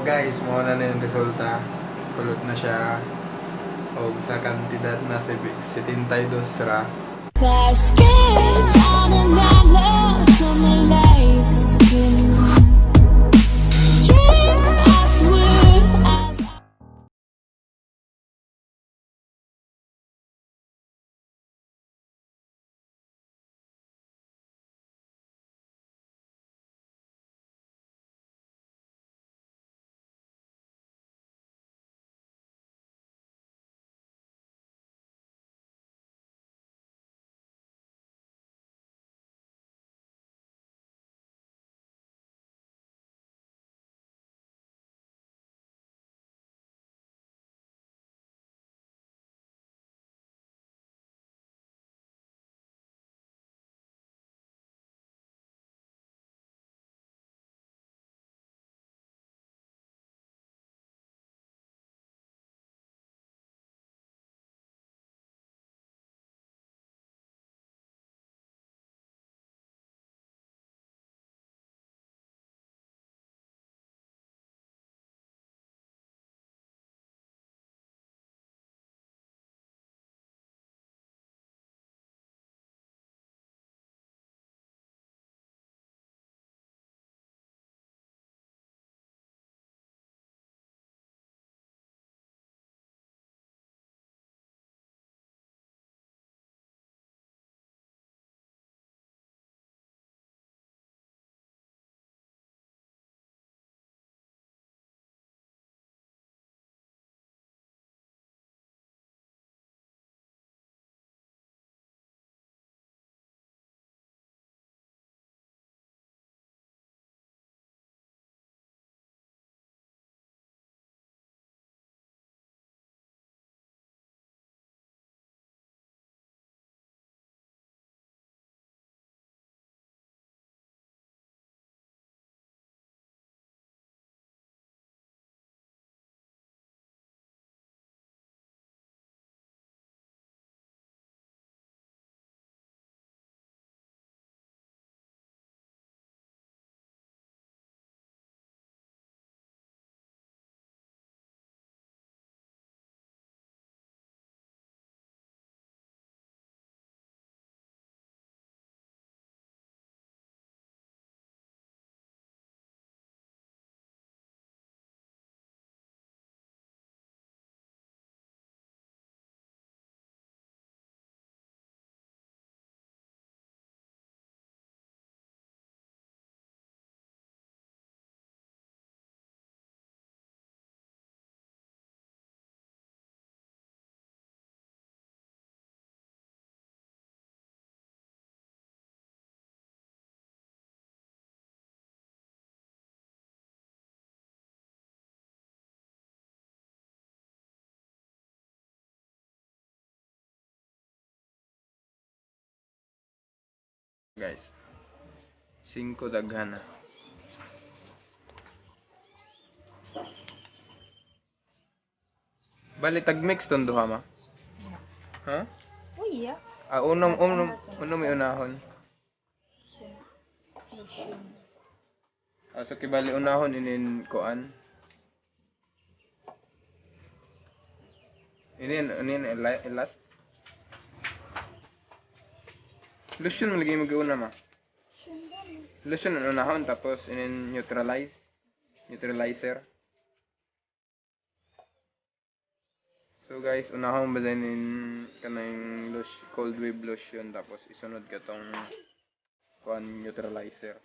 Guys, mao na na yung resulta. Kulot na siya. Og sa kantidad na 72 ra. Sketch on an atlas on the lake's skin. Drift as wood as Guys, 5 daghan na. Bali tag mix tong duha ma. Ha? Oh yeah. Ah, unom unom unom may unahon. Lotion. Ah, so kibali unahon inin kuan. Inin inin last. Lotion man lagi mag-una ma. Lotion ang unahon tapos inin neutralize. Neutralizer. So guys, unahon ba din kanang lotion, cold wave lotion tapos isunod ka tong kuan neutralizer.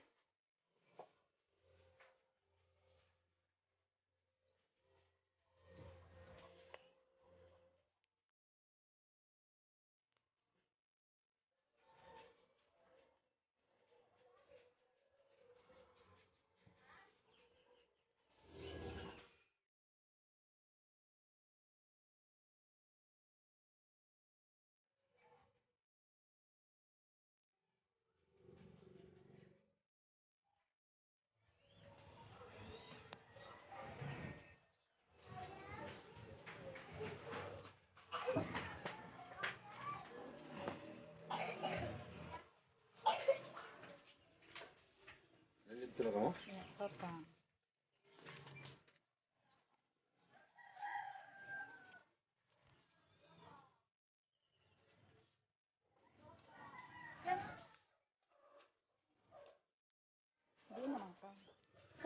Yeah, papa.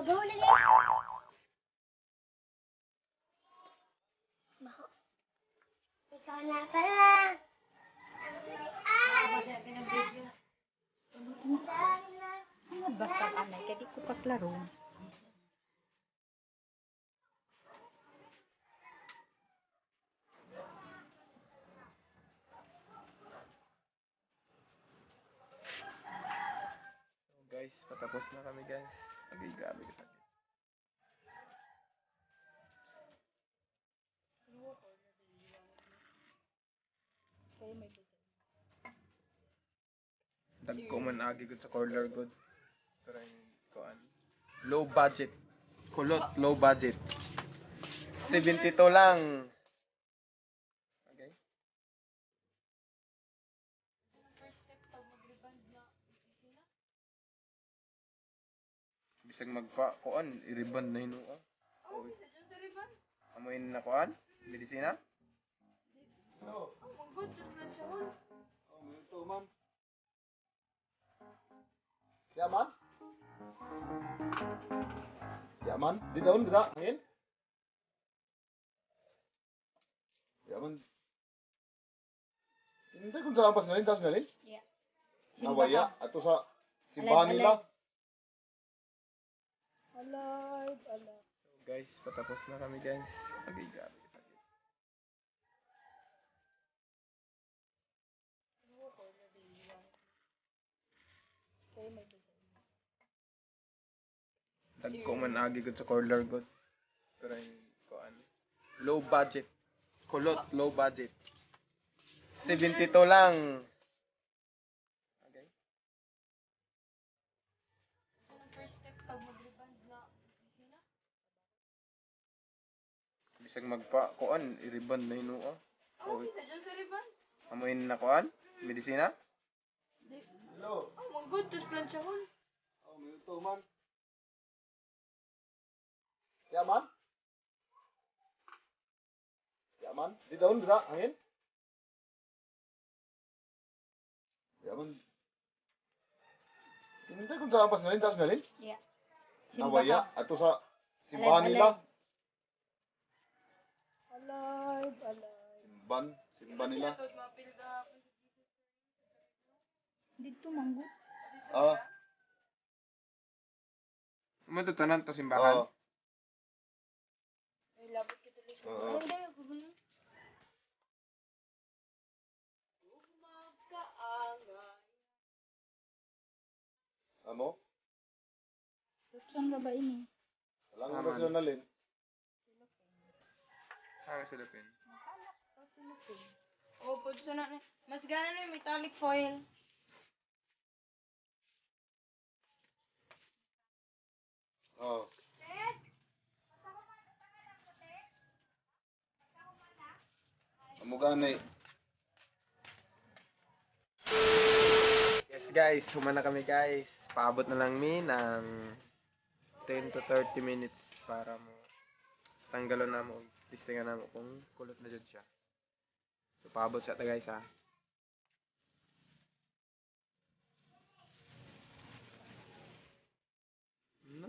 Babaw lagi. Baho. Ikaw na pala. Ay! Ano basta anay kay di ko kaklaro. So guys, patapos na kami, guys. Agay, grabe ka sakit. Dagko man agi gud sa corner good. Pero yung kuan. Low budget. Kulot, low budget. 72 lang. Okay. Bisag magpa kuan, i-reband na hinuha. Oh, amoy na kuan? Medisina? Hello. Oh, ito man. Ya man? Ya man, di daun bisa angin? Ya man. Hindi kung saan pas ngalin, taas ngalin? Yeah. Nawaya, ato sa simbahan Alive, nila. Alive, alive. So guys, patapos na kami, guys. Agay, grabe ka sakit. Dagko man agi gud sa corner good. Pero yung kuan. Low budget. Kulot, low budget. 72 lang. Okay. Bisag magpa kuan, i-reband na hinuha. Oh, amoy na kuan? Medisina? Hello. Oh, ito man. Ya man? Ya man, di daun bisa angin? Ya man. Hindi kung saan pas ngalin, taas ngalin? Yeah. Nawaya, ato sa simbahan nila. Alive, alive. Simban, simban nila. Dito manggo. Ah, Mo to tanan to simbahan. oo. Oo. Amo? Tutson ra ba ini? Alang mo sila nalin. Saan sila pin? Oh, pwede na. Mas gana na yung metallic foil. Oo. Amo gani. Yes guys, humana kami, guys. Paabot na lang mi ng 10 to 30 minutes para mo tanggalon na mo, testingan na mo kung kulot na jud siya. So paabot siya ta, guys, ha. No?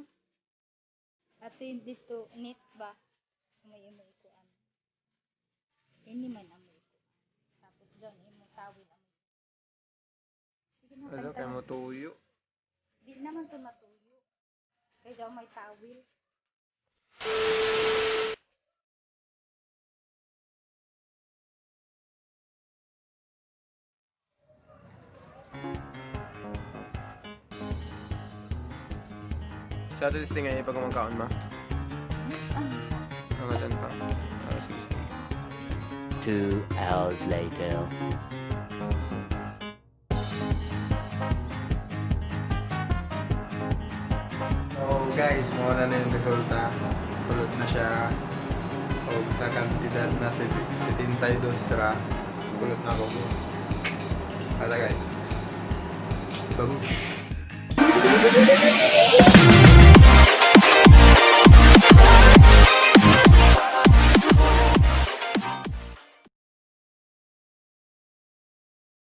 Ato yung dito neat ba? May imo ikuan. Ini man amoy ikuan. Tapos doon imo tawil amoy. Sige na, Ano kanta kay na. mo tuyo? Di naman to matuyo. Kay daw may tawil. Sa ato testingan niya pag kumangkaon ma. Ang saan pa? Ah, sige, sige. 2 hours later. So guys, muna na yung resulta. Kulot na siya. O sa kantidad na 72 ra. Kulot na ako. Hala guys. Babush!